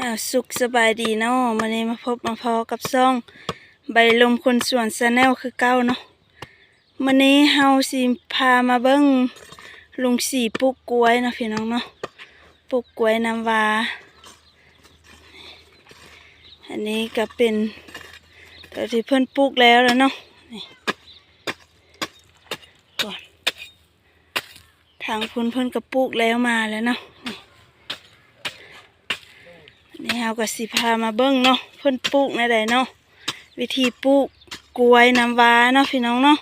ອ່າ ສຸກສະບາຍດີເນາະ, ມື້ນີ້ມາພົບມາພໍ້ກັບຊ່ອງໃບລົມຄົນສວນ Channel ຄືເກົ່າເນາະ. ມື້ນີ້ເຮົາຊິພາມາເບິ່ງລຸງສີປູກກ້ວຍເນາະ ພີ່ນ້ອງເນາະ, ປູກກ້ວຍນ້ຳວ້າ. ອັນນີ້ກໍເປັນຕົວທີ່ເພິ່ນປູກແລ້ວລະເນາະ ນີ້. ທາງພຸ້ນເພິ່ນກໍປູກແລ້ວມາແລ້ວເນາະ. ນີ້ເຮົາກໍຊິພາມາເບິ່ງເນາະ ເພິ່ນປູກແນວໃດເນາະ, ວິທີປູກກ້ວຍນ້ຳວ້າເນາະ ພີ່ນ້ອງເນາະ.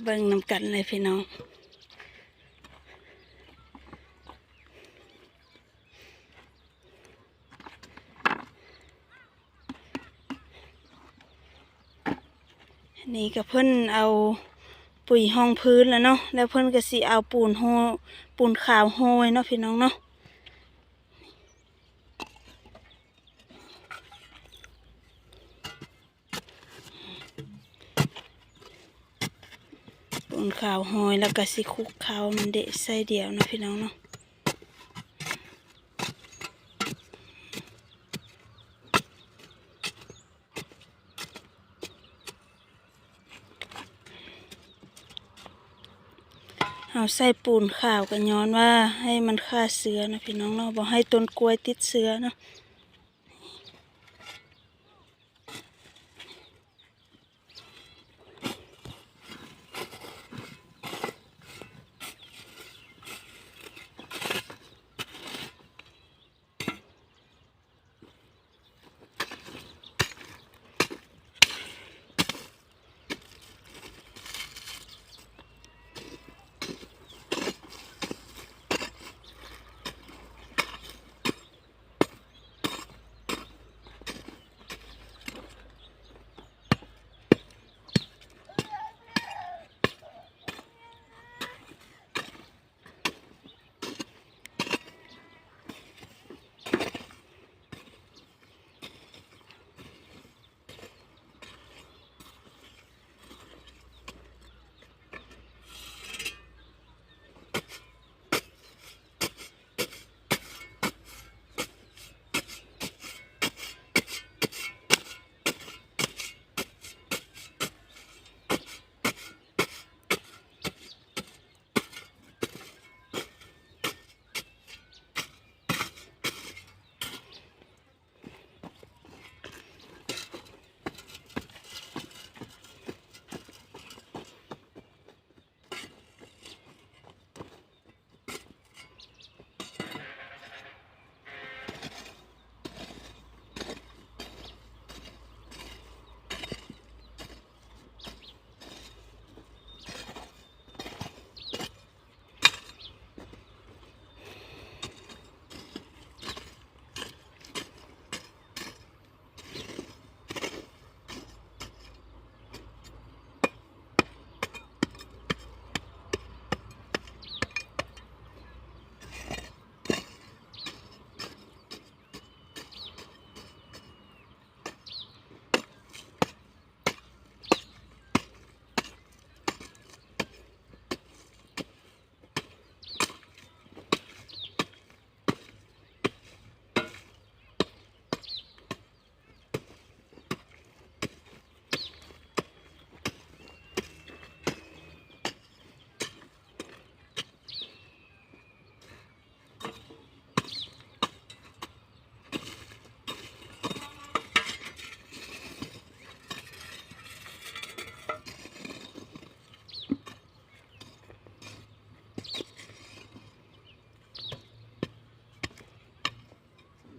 ເບິ່ງນຳກັນເລີຍພີ່ນ້ອງ. ນີ້ກໍເພິ່ນເອົາປຸ໋ຍຮອງພື້ນແລ້ວເນາະ, ແລ້ວເພິ່ນກໍຊິເອົາປູນໂຮ ປູນຂາວໂຮຍເນາະ ພີ່ນ້ອງເນາະ. ປູນຂາວໂຮຍ ແລ້ວກໍຊິຄຸກເຄົ້າມັນເດະໃສ່ດຽວເນາະ ພີ່ນ້ອງເນາະ. ເຮົາໃສ່ປູນຂາວກໍຍ້ອນວ່າໃຫ້ມັນຂ້າເຊື້ອເນາະ ພີ່ນ້ອງເນາະ, ບໍ່ໃຫ້ຕົ້ນກ້ວຍຕິດເຊື້ອເນາະ.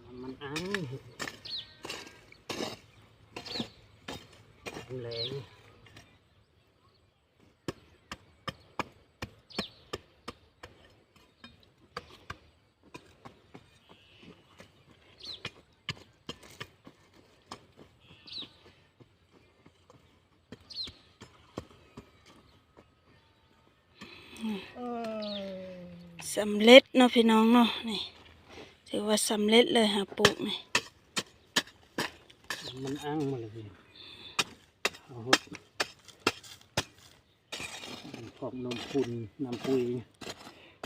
ນ້ຳມັນອ້າຍ ແລງ. ສຳເລັດເນາະ ພີ່ນ້ອງເນາະ, ນີ້ຖືວ່າສຳເລັດເລີຍ ເຮົາປູກນີ້. ມັນອັ່ງໝົດເລີຍ ເອົາຫົດ ພວກນົມຂຸ່ນ ນ້ຳປຸຍ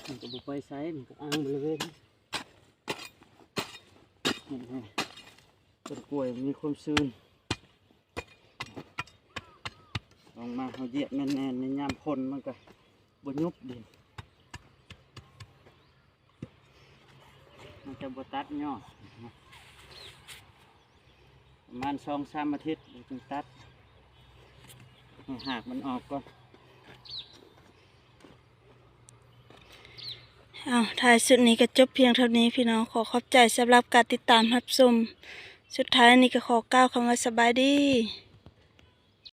ມັນກໍບໍ່ໄປໃສ ມັນກໍອັ່ງບໍລິເວນ ເຮັດໃຫ້ຕົ້ນກ້ວຍມີຄວາມຊື້ນ. ອອກມາເຮົາຢຽບແໜ້ນໆ ໃນຍາມຝົນມັນກໍບໍ່ຍຸບດິນ ມັນຈະບໍ່ຕັດຍອດ ປະມານສອງສາມອາທິດ ແລ້ວຈຶ່ງຕັດ ໃຫ້ຮາກມັນອອກກ່ອນ. ເອົາ ທ້າຍສຸດນີ້ກໍຈົບພຽງເທົ່ານີ້ພີ່ນ້ອງ ຂໍຂອບໃຈສຳລັບການຕິດຕາມຮັບຊົມ ສຸດທ້າຍນີ້ກໍຂໍກ່າວຄຳວ່າສະບາຍດີ.